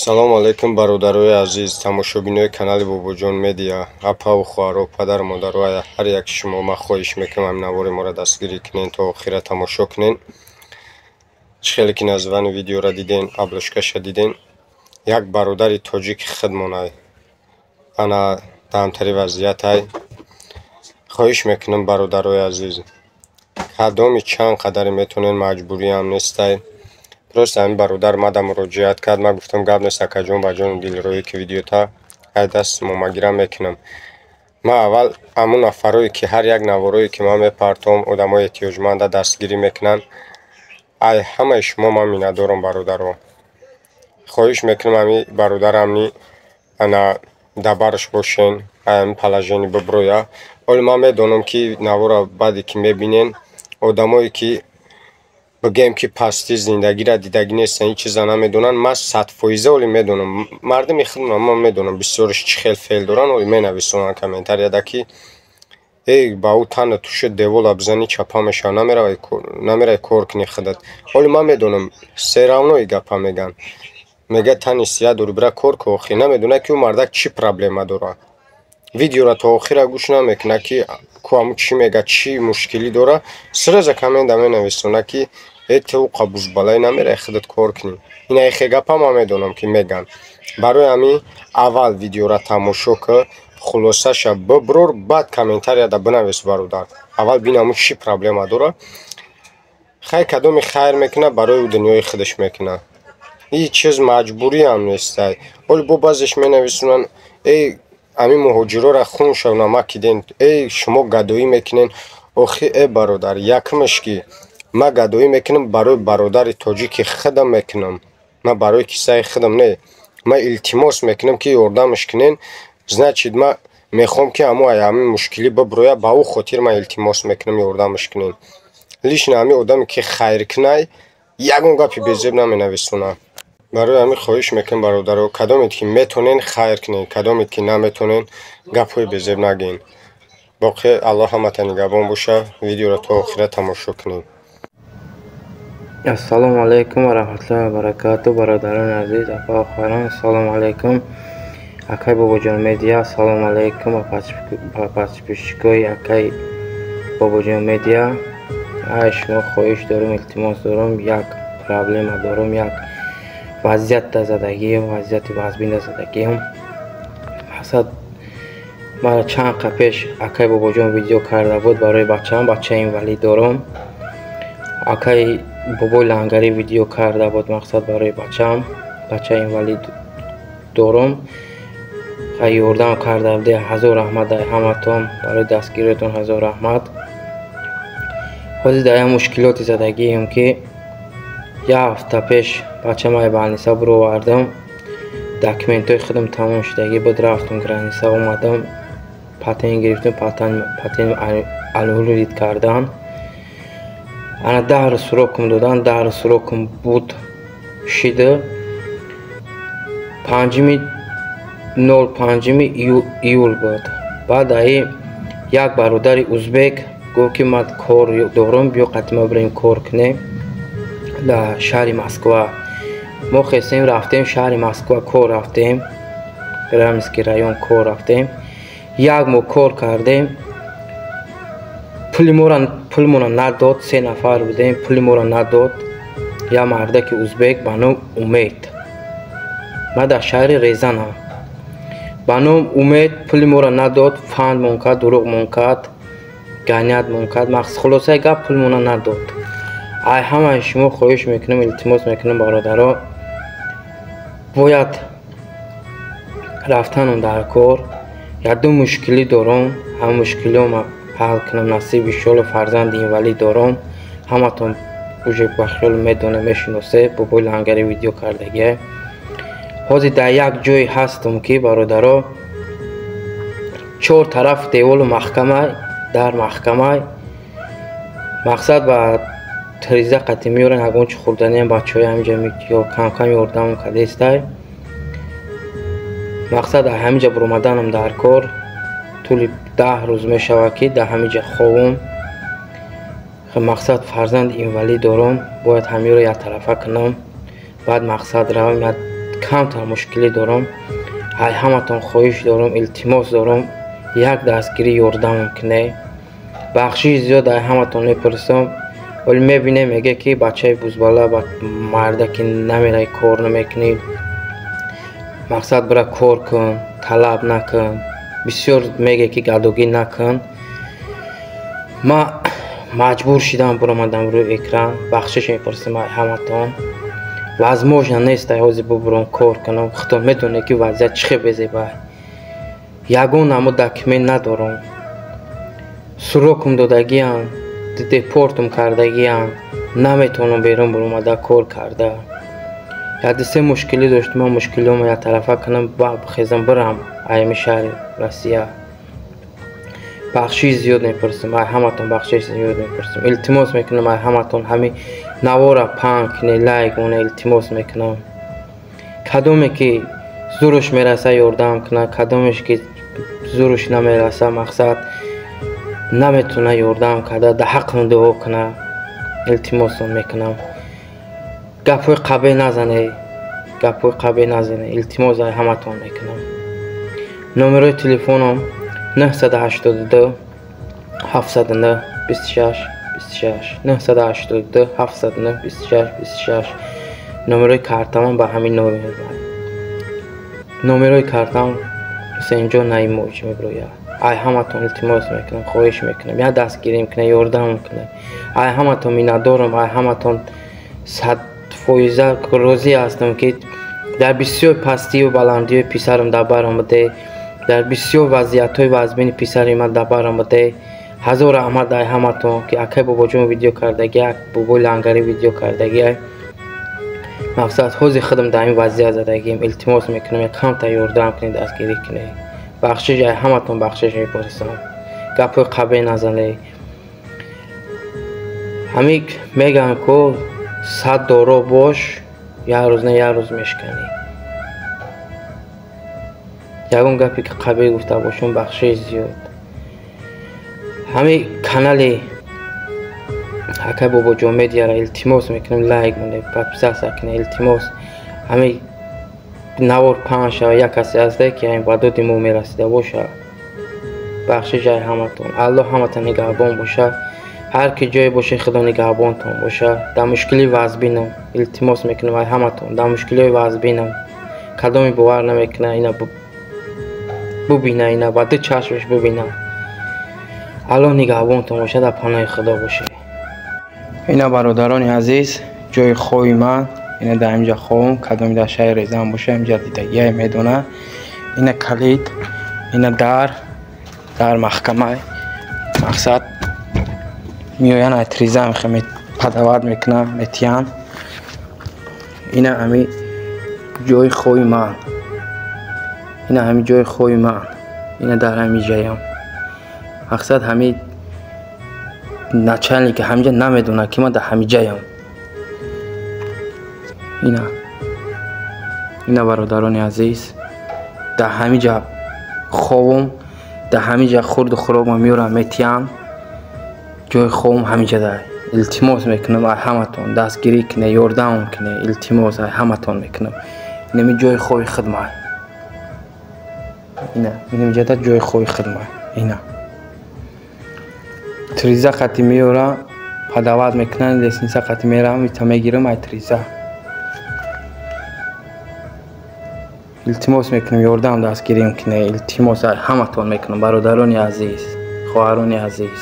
Салому алайкум, бародарои азиз, тамошобинои канали Бобоҷон Медиа, апаву хоҳаро, падару модаро, ҳар яки шумо ман хоҳиш мекунам, ҳамин навори моро дастгирӣ кунен, то охира тамошо кунен. Чӣ хеле ки названи видеоро диден, обложкаша диден, як бародари тоҷики худмонай ана даҳамтари вазъиятай. Хоҳиш мекунам, бародарои азиз, кадоми чанд қадаре метавонен, маҷбуриам нестай. Просто ҳамин бародар мада муроҷиат кард, ман гуфтам, гап нест, акаҷон, ба ҷону дилрӯӣ ки видеота ай даст момагира мекунам. Ман аввал ҳамун нафарое ки ҳар як наворое ки ман мепартом, одамои эҳтиёҷманда дастгирӣ мекунанд, ай ҳамаи шумо ман миннатдорам, бародаро. Хоҳиш мекунам, ҳамин бародарамни ана дабарш бошен, ай ҳамин положение биброя. Ҳоло ман медонам, ки навора баъде ки мебинен, одамое ки бигӯем ки пасти зиндагиро дидагӣ нестанд, ҳеҷ чиза намедонанд, ман 100%-а оли медонам. Мардуми худмон ман медонам, бисёриш чӣ хел феъл доранд, оли менависонанд комментарияда, ки эй, ба ӯ тана туши девола бизанӣ, чапа мешава, намеравӣ кор кунӣ худат. Ҳоли ман медонам, всё равно и гапа мегӯянд. Мегӯяд, тани сия дорӣ, бира кор кун. Охир намедонад, ки ӯ мардак чӣ проблема дорад. Видеоро то охира гӯш намекунад, ки ку ҳамун чӣ мегӯяд, чӣ мушкилӣ дорад. Сразу коммента менависонад, ки э, ту қабузбалай, намеравӣ худат кор кунӣ. Ина ихе гапа ман медонам, ки мегӯянд. Барои ҳамин аввал видеоро тамошо кун, хулосаша биброр, баъд комментарияда бинавис. Бародар, аввал бин, ҳамун чӣ проблема дорад. Хай, кадоми хайр мекунад, барои ӯ дунёи худаш мекунад. Ҳеҷ чиз маҷбуриам нестай. Ҳоли бо баъзеш менависонанд, эй, ҳамин муҳоҷирора хунша намакиден, эй, шумо гадоӣ мекунен. Охи, э бародар, якумаш, ки ман гадоӣ мекунам, барои бародари тоҷики худам мекунам, ман барои кисаи худам не. Ман илтимос мекунам, ки ёрдамаш кунен, значит, ман мехоҳам, ки ҳамун ай ҳамин мушкилӣ биброя. Ба ӯ хотир ман илтимос мекунам, ёрдамаш кунен. Лично ҳамин одаме ки хайркунай, ягон гапи безеб наменависонад. Барои ҳамин хоҳиш мекунам, бародаро, кадомед ки метонен, хайр кунед, кадомед ки наметонен, гапҳои безеб нагӯед. Боқӣ Аллоҳ ҳамата нигаҳбон боша. Видеоро то охира тамошо кунед. Ассалому алайкум ва раҳматуллоҳи ва баракату, бародарони азиз, апа, хоҳарон, ассалому алайкум, акай Бобоҷон Медиа, ассалому алайкум ба подписчикои акай Бобоҷон Медиа. Ай шумо хоҳиш дорум, илтимос дорум, як проблема дорум, як вазъиятда задагием, вазъияти вазбинда задагием. Мақсад, мара чанд қа пеш акай Бобоҷон видео карда буд барои бачаам, бачаи инвалид дорум. Акай Бобои Лангарӣ видео карда буд, мақсад, барои бачаам, бачаи инвалид дорум, ёрдам карда буде. Ҳазор раҳмат ай ҳаматон барои дастгириятон, ҳазор раҳмат. Ҳозир дар як мушкилоти задагием, ки як ҳафта пеш бачаам ай больница буровардам, документҳои худам тамом шудагӣ буд, рафтам граница, омадам, патент гирифтам, патент аннулировать кардан. Ана 10 рӯз срокам додан, 10 рӯз срокам буд, шида панҷуми нол панҷуми июл буд. Баъд аи як бародари узбек гуфт, ки ман кор дорум, биё қадима бирем, кор кунем дар шаҳри Москва. Мо хестем, рафтем шаҳри Москва, кор рафтем, Раменский район кор рафтем, як моҳ кор кардем, пули моро надод. Се нафар будем, пули моро надод як мардаки узбек ба ном Умед. Ман дар шаҳри Резанам. Ба ном Умед пули моро надод, фандмон кард, дурӯғмон кард, ганятмон кард. Хулосаи гап, пули моро надод. Ай ҳамаи шумо хоҳиш мекунам, илтимос мекунам, бародаро, бояд рафтанам дар кор. Якду мушкилӣ дорам, ҳама мушкилиҳома ҳал кунам, насиб, иншоалло. Фарзанди инвалид дорам, ҳаматон уже ба хиёл медонед, мешиносед, Бобои Лангари видео кардагия. Ҳозир дар як ҷое ҳастам, ки, бародаро, чор тараф деволу маҳкамай, дар маҳкамай. Мақсад, ба триза қатӣ меоранд ягон чи хӯрданиам, бачаҳои ҳаминҷа камкам ёрдамам кардестай. Мақсад, дар ҳаминҷа буромаданам дар кор. Тӯли 10 рӯз мешавад, ки дар ҳаминҷа ховум. Мақсад, фарзанди инвалид дорам, бояд ҳаминро яктарафа кунам. Баъд, мақсад, равам як Камтар мушкилӣ дорам. Ай ҳаматон хоҳиш дорам, илтимос дорам, як дастгирӣ ёрдамам кунед. Бахшиши зиёд ай ҳаматон мепурсам. Вале мебинем, мега ки бачаи бузбала, марда ки намераи, кор намекунӣ. Мақсад бира кор кун, талаб накун. Бисёр мега ки гадогӣ накун. Ма маҷбур шидам биромадам рӯи экран. Бахшиш мепурсам ай ҳаматон. Возможно нест ай ҳозир бубурам кор кунам. Худтон медонед ки вазъият чӣ хел безебай. Ягон намо документ надорам. Срокум додагиам, депортум кардагиам, наметавонам берун баромада кор карда. Як ду се мушкилӣ доштам, ман мушкилиҳомо яктарафа кунам, бихезам бирам айми шаҳри Россия. Бахшиши зиёд мепурсам, ай ҳаматон бахшиши зиёд мепурсам. Илтимос мекунам ай ҳаматон ҳамин навора паҳн кунед, лайк монед, илтимос мекунам. Кадоме ки зуруш мераса ёрдам кунад, кадомеш ки зуруш намераса, мақсад наметавона ёрдам карда, дар ҳаққам дуо кунад, илтимосон мекунам. Гапҳои қабеҳ назанед, гапҳои қабеҳ назанед, илтимос ай ҳаматон мекунам. Номерои телефонам 982 709 26 26, 982 709 26 26. Номерои картамам ба ҳамин номер. Номерои картам Ҳусейнҷон Наимович мебирояд. Ай ҳаматон илтимос мекунам, хоҳиш мекунам, як дастгирим кунед, ёрдамам кунед. Ай ҳаматон миннатдорам, ай ҳаматон 100% розӣ ҳастам ки дар бисёр пастию баландиҳои писарам дар бар омаде, дар бисёр вазъиятҳои вазмини писари ман дар бар омаде. Ҳазор раҳмат ай ҳаматон ки акай Бобоҷон видео кардагиак, бобои Лангарӣ видео кардагиак. Мақсад ҳозир худам дар ин вазъият задагием. Илтимос мекунам, як камтар ёрдам кунед, дастгирӣ кунед. Бахшиш ай ҳаматон бахшиш мепурсам. Гапҳои қабеҳ назанед. Ҳамин мегӯям ку 100 доро бош, як рӯз не як рӯз мешканӣ. Ягон гапе ки қабеҳ гуфта бошам, бахшиш зиёд. Ҳамин канали акай Бобоҷон Медиаро илтимос мекунам, лайк монед, подписаться кунед, илтимос. Ҳамин навор паҳн шава, як касе ҳаста ки ҳамин ба доди мо мерасида боша. Бахшиш ай ҳаматон. Аллоҳ ҳаматон нигаҳбон боша. Ҳар ки ҷое боше, Худо нигаҳбонтон боша. Дар мушкилӣ вазбинам, илтимос мекунам ай ҳаматон. Дар мушкилиҳои вазбинам. Кадоме бовар намекунад, ина бубина, ина ба ду чашмаш бубина. Аллоҳ нигаҳбонтон боша, дар паноҳи Худо бошед. Ина бародарони азиз, ҷои хови ман, ина дар инҷа ховам, кадоме дар шаҳри Резан боша, инҷа дидагиай медона. Ина калид, ина дар, дар маҳкама. Мақсад меоян ай триза мехе падават мекунам, метиҳам. Ина ҳами ҷои хови ман. Ина ҳами ҷои хови ман. Ина дар ҳами ҷаям. Мақсад ҳами начальники ҳамиҷа намедонад ки ман дар ҳами ҷаям. Ина ина бародарони азиз, дар ҳами ҷа ховам, дар ҳами ҷа хурду хӯрокма меорам, метиҳам. Ҷои ховам ҳамиҷа дай. Илтимос мекунам ай ҳаматон, дастгирӣ кунед, ёрдамам кунед, илтимос ай ҳаматон мекунам. Инами ҷои хови худмай. Ина инамиҷада ҷои хови худмай. Ина триза қати меора, падават мекунанд, лестница қати меравам, ита мегирам ай триза. Илтимос мекунам, ёрдам дастгирим кунед, илтимос ай ҳаматон мекунам, бародарони азиз, хоҳарони азиз.